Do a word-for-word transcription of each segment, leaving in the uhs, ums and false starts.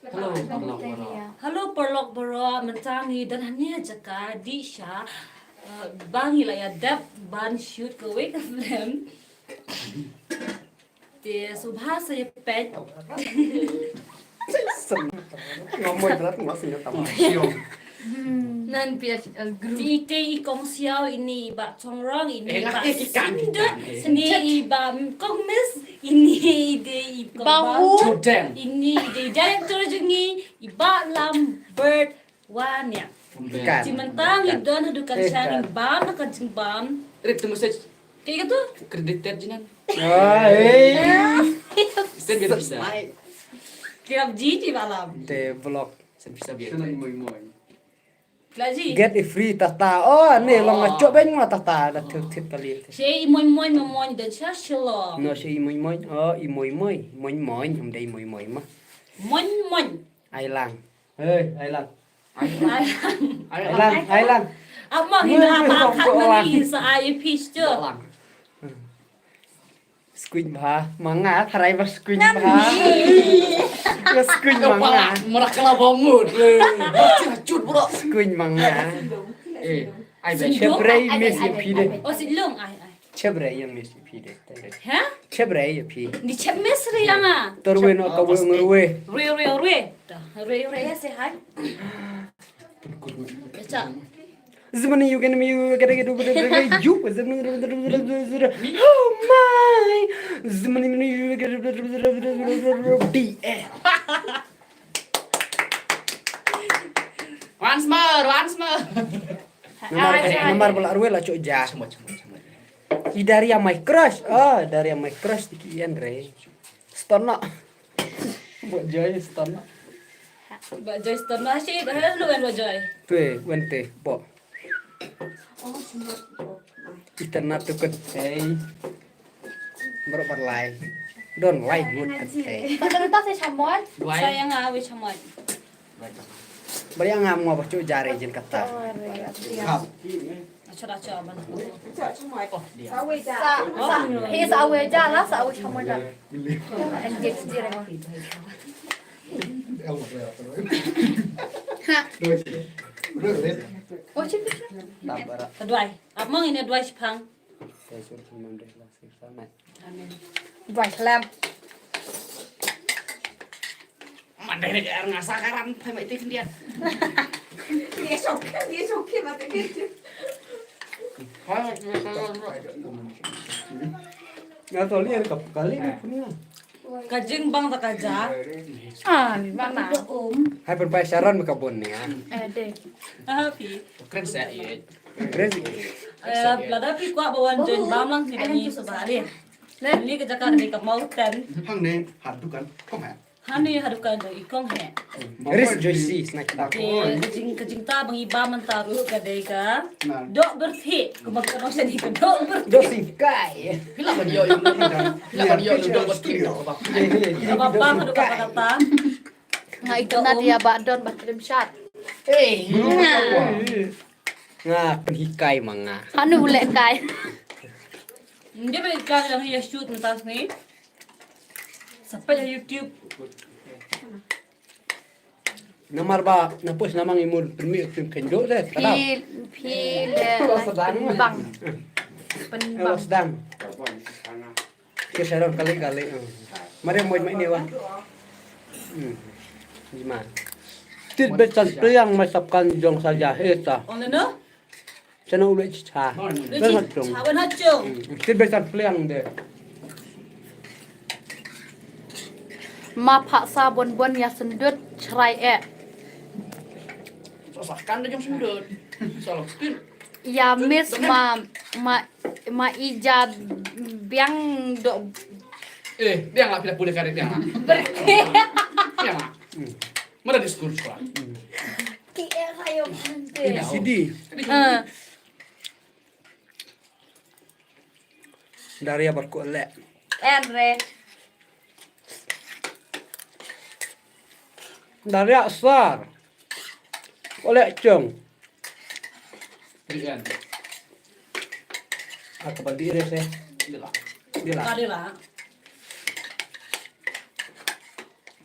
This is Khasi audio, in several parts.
Hello, paralok baroh. Hello, paralok baroh. Mynta ngi don hangne ha jaka dih sha, eh, ba ngi la ïa dep ban shoot kawei ka film. Te sngewbha sa ïa peit. Ngam moi trat ngam sngewbha. Nan pia, eh, group. Te i Kong Siaw, ine i Bah Chongrong, ine i Bah Sindut, ine i Bah Kong Miss, ine i dei i Kong Bah Hu. Ini i dei director jong ngi, i Bah Lambert Waniang. Te mynta ngi don haduh katta sha ngi bam na ka jingbam. Read the message. Kaei kata? Credited jinan. Ah, hey. Send biar pisa. Kirap ji ti Bah Lam. Te vlog. Send pisa biar. Kla ji. Get a free tata. Oh, ne long nga chop beng ma tata da thil thit kali. She i moin moin ma moin da cha shilong. No, she i moin moin. Oh, i moin moin. Moin moin, um dei moin moin ma. Moin moin. Ai lang. Hey, ai lang. Ai lang. Ai lang, ai lang. Apa ni na apa kat ni sa ai pitch tu. Skuin bha, manga, tharai ba skuin bha. Ba skuin manga. Marak kala bangun. Cut bro. Skuin manga. Eh, ai ba. Chebrei mes ya pide. Oh, si long ai ai. Chebrei ya mes ya pide. Ha? Chebrei ya pi. Ni chep mes re ya nga. Torwe no ka weng rwe. Rwe rwe rwe. Rwe rwe ya se hai. Cha. Zmani you gonna me you gonna get over the you zmani. Oh my. Zmani you get over the D A. Once more, once more. Namar namar bala arwe la chok ja. Sama sama sama. I Daria my crush. Oh, Daria my crush di ki andre. Stona. Buat joy stona. Ba Joy Stone ma shi da lu en ba Joy. Tue wen te bo. Ita na tu ket ei. Bro bar lai. Don lai gut ket ei. Ba ta ta se chamon. Sayang ah we chamon. Bari ngam ngo ba chu jare jin kata. Acha acha ban. Sa sa he sa we ja la sa we chamon la. Duai. Ap mong ine duai shipang. Duai salam. Mandai ne ka er ngasa karam phai mai tik dia. Ye sok ye sok ke mate ke. Nga to lian ka kali ni punya. Ka jingbang ta ka ja. Ah, ni mana? Hai pun pai saran me ka bun ni ah. Eh deh. Ah pi. Kren sa ye. Kren sa ye. Eh lada pi kwah ba wan join bam lang ni ni so ba le. Ni ka jaka ni ka mountain. Hang ne ha dukan. Kong ha. Hani haduh ka dei i kong he. Ris Joyce snack ta. Ka jing ka jingta bang i ba man ta ruh ka dei ka. Dok berthi. Ka bang ka nong seni ka dok berthi. Dok singkai. Pila ban yo yo. Pila ban yo yo dok berthi. Ka ba ba ka dok ka ta. Nga ikna dia ba don ba trim shot. Hey. Nga pynhikai ma nga. Hanu uleh kai. Ndia ba ka yang ya shoot mentas ni. Sampai ha YouTube. Namar ba na pus namang imur permi tim kendo deh. Pil pil bang. Penbang. Sedang. Ke sarong kali kali. Mari mai mai ni wa. Hmm. Jima. Tit besan pliang mai sapkan jong saja heta. Ong no? Chana u leh cha. Leh cha. Cha wan ha chung. Ti be san pliang de. Ma pha sa bon bon ya sendut chrai eh. Sa sa kan de jong sendut. Sa lok skin. Ya miss ma ma ma ija biang do. Eh, biang lah pila pula kare biang lah. Biang lah. Mana diskur sekolah. Ki eh kayo. A B C D. Ah. Daria barku le. Enre. Daria sar. Ole chung. Rian. Aku bagi re se. Dila. Dila. Dila.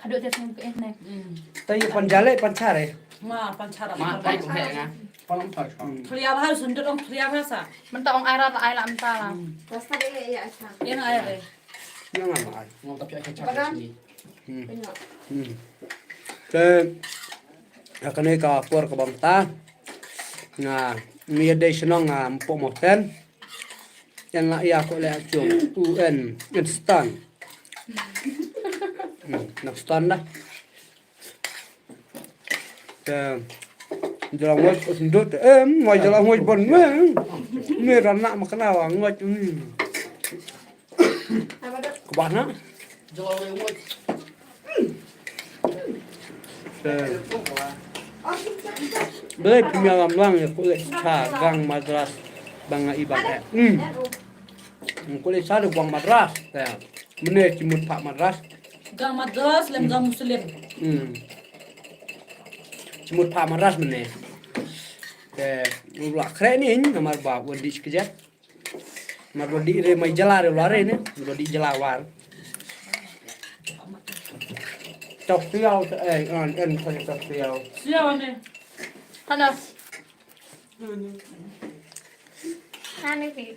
Khadduh te sngewbha ne. Hmm. Te ïa pan jale pan chare. Ma pan chare. Ma tai ko he nga. Pan pan chare. Hmm. Thlia bha sundut ong thlia bha sa. Mynta ong ai ra ai la mynta la. Hmm. Rasta de ya ya cha. Ïa nga ai re. Ïa nga ai. Ngam ta pia cha cha sini. Hmm. Hmm. Te ha kane ka por ka bang ta. Nga ngi dei shnong nga mpo mo ten. Yan la ya ko le chung u en instant. Hmm, nak stand dah. Te jalan ngoj sendut em, ngoj jalan ngoj bon me. Ni ranak makna wa ngoj ni. Kebana? Beli punya lam lang ya kulit sa gang madras bang i bang eh. Hmm. Kulit sa de gang madras. Ya. Mene cimut pak madras. Gang madras lem gang muslim. Hmm. Cimut pak madras mene. Ke ulak kre ni namar ba wadi sekejap. Mar lo di re mai jela re lo re ne. Lo di jela war. Tok siau eh an en ko tok siau. Siau ne. Halo. Nani pi.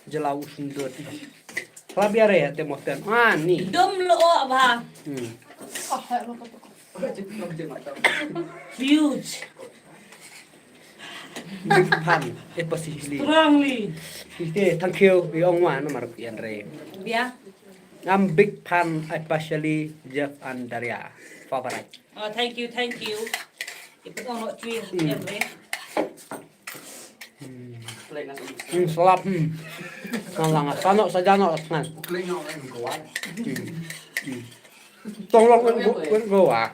Jela u sundut. Hlap ïa re te mo ten. Ah ni. Dum lo o ba. Hmm. Huge. Big fan, especially. Strongly. Ite thank you ïa ong wa namar ku ïan re. Bia. I'm big fan, especially Jeff and Daria. Favorite. Oh, thank you, thank you. Ipot ono chui. Hmm. Hmm, slap hmm. Kan lang sano saja no kan. Hmm. Hmm. Tong long wen go wen go ah.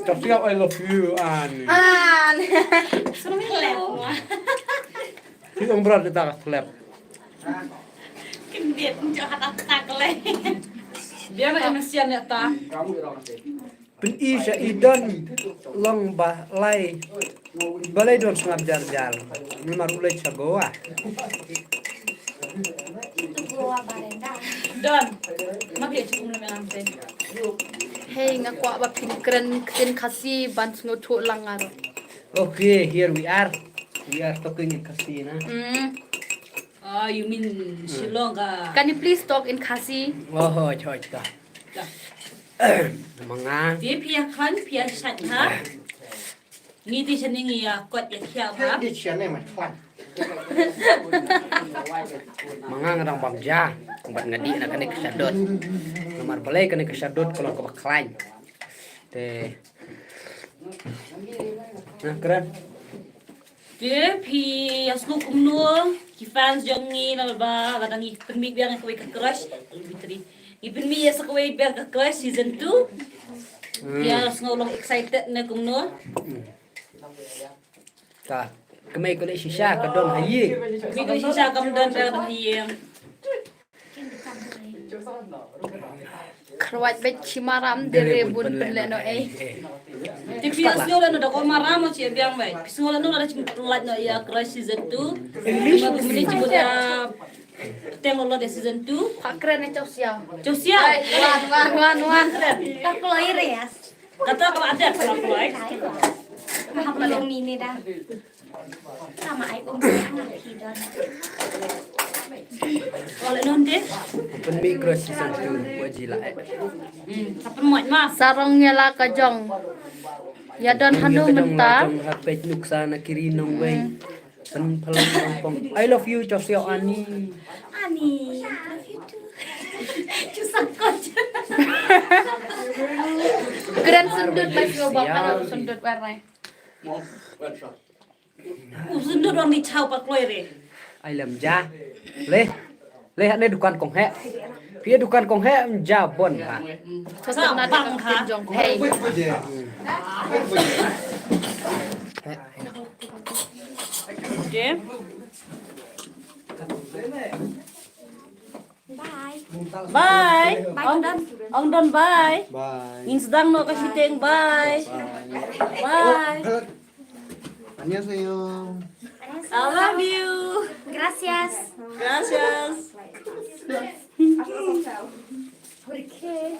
Tapi I love you an. An. Sumilep. Ki ong brat ta slap. Kim biet njo hata tak le. Biar na emisian ya ta. Pyn i sha i don long ba lai. Ba lai don sngap jar jar. Namar u lai cha Goa. Don. Ma ke chukum na melam te. Hey nga kwah ba phin kren ktien Khasi ban sngewthuh lang nga ruh. Okay, here we are. We are talking in Khasi na. Mm. Ah, you mean Shillong ka? Can you please talk in Khasi? Oh, oh, choi ka. Ka. Manga. Ti pia khan pia shat ha. Ngi ti chani ngi ya kot ya khia ha. Di chani ma khan. Manga ngarang bam ja. Bat ngadi na kane ka shadot. Namar balai kane ka shadot kalau ka baklan. Te. Nah, keren. Te phi ïa sngew kumno ki fans jong ngi na ba ba dang ngi pynmih biang ïa kawei ka crush. Ngi pynmih ïa sa kawei biang ka crush season two. Hmm. Ïa sngew long excited ne kumno. Hmm. Ka kmei ko le shisha ka don ha ïing. Kmei ko le shisha ka don ha ïing. Kharwaj bej chi maram dere bun pynleh no ei. Te phi sngew leh no da ko maram o chi biang bej. Phi sngew leh no da chi pynleh no ïa crush season two. English. Ma kumne chi buda teng lo de season two. Pha kren ne chau siau. Chau siau. Wan wan wan wan. Ta kloi re yas. Kata ka ba adat ka kloi. Ka hap long ni ni da. Tama ai um ya na ki don. Ole non de. Pynmih crush season two wa ji la. Hmm, ka pynmih ma. Sarong ïa la ka jong. Ïa don hanu mynta. Jong ha page nuksa na kiri nongwei. Pyn phalang pong. I love you, Chosio Ani. Ani, love you too. Chu sakot. Kren sundut mai sio ba kren sundut warai. U sundut ong ni chau pa kloi re. Ai lem ja. Le. Le ha ne dukan kong he. Phi dukan kong he ja bon ha. Sa bang ha. Jong he. Okay. Bye. Bye. Ong, ong don bye. Bye. Ngin sdang noh ka shooting. Bye. Bye. 안녕하세요. I love you. Gracias. Gracias. ¿Por qué?